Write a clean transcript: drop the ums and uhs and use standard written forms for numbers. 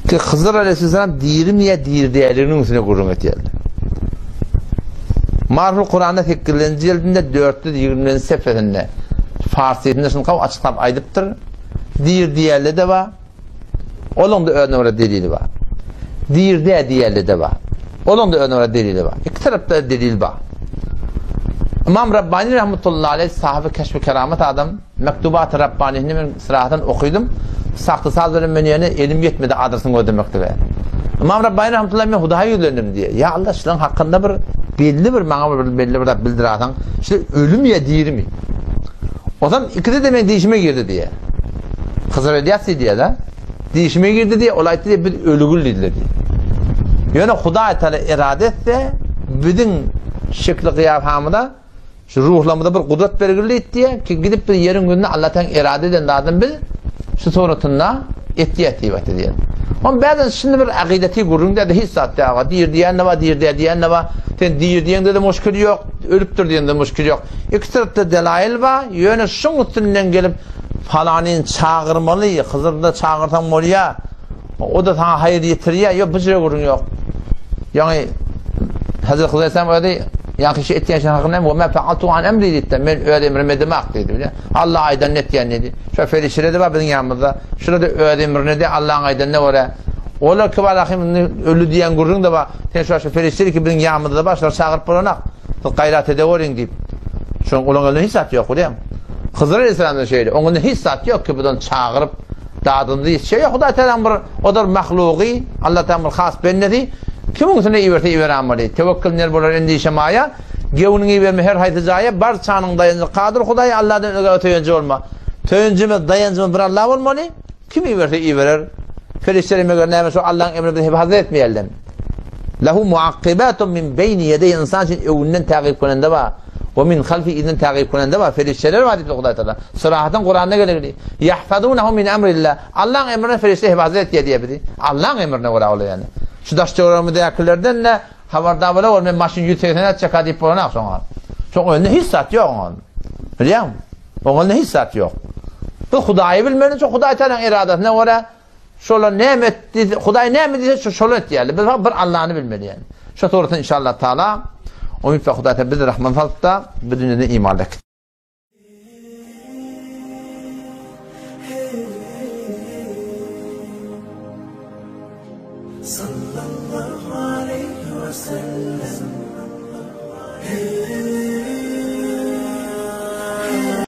Ki Hyzyr aleyhisselam dirimi ýa diri däldiginiň üstüne gürrüň etýärler. Marful Kuranda 8-nji jildinde 420-nji sefesinde farsysynda şuny gawy açyklap aýdypdyr. Diri diýerler-de bar. Olaň-da özüne görä delili bar. Diri däl diýerler-de bar. Olaň-da özüne görä delili bar. Iki tarapda delil bar. Imam Rabbani rahmetullahi aleyh sahaby keşfi keramet adam. Mektubat-y Rabbanihini men syrahatdan okydym. Sakdy saz bilen men ýöne elim ýetmedi adresini gözlemeklige. Ymam Rabbani rahmetullahi men Hudaýa ýüzlendim diýýär. Ýa Allah şularyň hakynda bir belli bir maňa bir belli bir zat bildirerseň, şular ölümi ýa dirimi? Ozam ikisi-de meň dişime girdi diýýär. Hyzyr Elýas diýýär-de. Dişime girdi diýýär, ol aýtdy diýýär, biz ölügül diýdiler diýýär. Ýöne Hudaý Taala erade etse, biziň şekli gyýafamyza Şu ruhlarymyza bir gudrat bergil diýdi, ki gidip bir ýeriň ýüzünde Allah Taala erade eden zadyny biz şu suratynda etýäs diýip aýtdy diýen. Oň bäzen şindi bir akideti gürrüň däde hiç zat däga diýir diýen de bar, diýir dä diýen de bar. Sen diýir diýeňde de muşkil ýok, ölüpdir diýende muşkil ýok. Iki tarapda delail bar, ýöne şuň üstünden gelip falanyny çagyrmaly, Hyzyrda çagyrsaň bolýar. O-da saňa haýyr ýetirýär. Ýok, bu jüre gürrüň ýok. Ýagny Hazreti Hydyr Aleyhisselam özi ýaňky işi etýän işiniň hakynda we ma fa'altu an emri diýdi. Men öz emrimi edemak diýdi. Bilýän. Allah aýdanyny etýän diýdi. Şu perişdeler-de bar biziň ýanymyzda. Şular-da öz emrini edýär, Allahyň aýdanyna görä. Olar ki bar ahim indi öldi diýen gürrüň-de bar. Sen şu şu perişdeler ki biziň ýanymyzda bar, şulary çagyryp bolanak. Siz gaýrat edeweriň diýip. Şoň olaryň elinde hiç zat ýok, bilýäň. Hydyr Aleyhisselamda şeýle. Oň elinde hiç zat ýok ki bizden çagyryp Dadyndy ýetişýär. Ýok, Hudaý Tagalaň bir o-da bir mahlugy, Allah Tagalaň bir has bendesi. Kimiň üstüne iberse iberämeli. Tewekkül ner bolar endişe maýa. Göwnüňi iberme her haýsy jaýa. Barçanyň daýanjy Kadyr Hudaý, Allahdan özge söýenji bolma. Söýenjimiz, daýanjymyz bir Allah bolmaly. Kim iberse iberer. Perişdeler meger näme şu Allahyň emrini biz hefazat etmeýärler. Lehu muakkibatun min beýni ýedeýhi ynsan üçin öňünden tägyp gönende bar. We min halfi yzyndan tägyp gönende bar. Perişdeler bar diýipdir Hudaý Tagala. Syrahatyn Kuranda gelegli. Ýahfazunahu min emrillah. Allahyň emrine perişde hefazat etýär diýýär bizi. Allahyň emrine görä olar ýani. Şu daş töweregimizdäkilerden-de habardar bola ol men maşyn 180 etjek-a diýip bolanok şoňa. Şoň önünde hiç zat ýok oňa. Bilýäňmi? Oň önünde hiç zat ýok. Biz Hudaýy bilmeli, şo Hudaý Tagalaň eradasyna görä Şolar näme et diýse, Hudaý näme diýse, şo şolar etýärler. Biz bir Allany bilmeli ýani. Şo suratda inşallah taala umyt we Hudaý bizi rahman salypda, bu dünýede imanly etsin.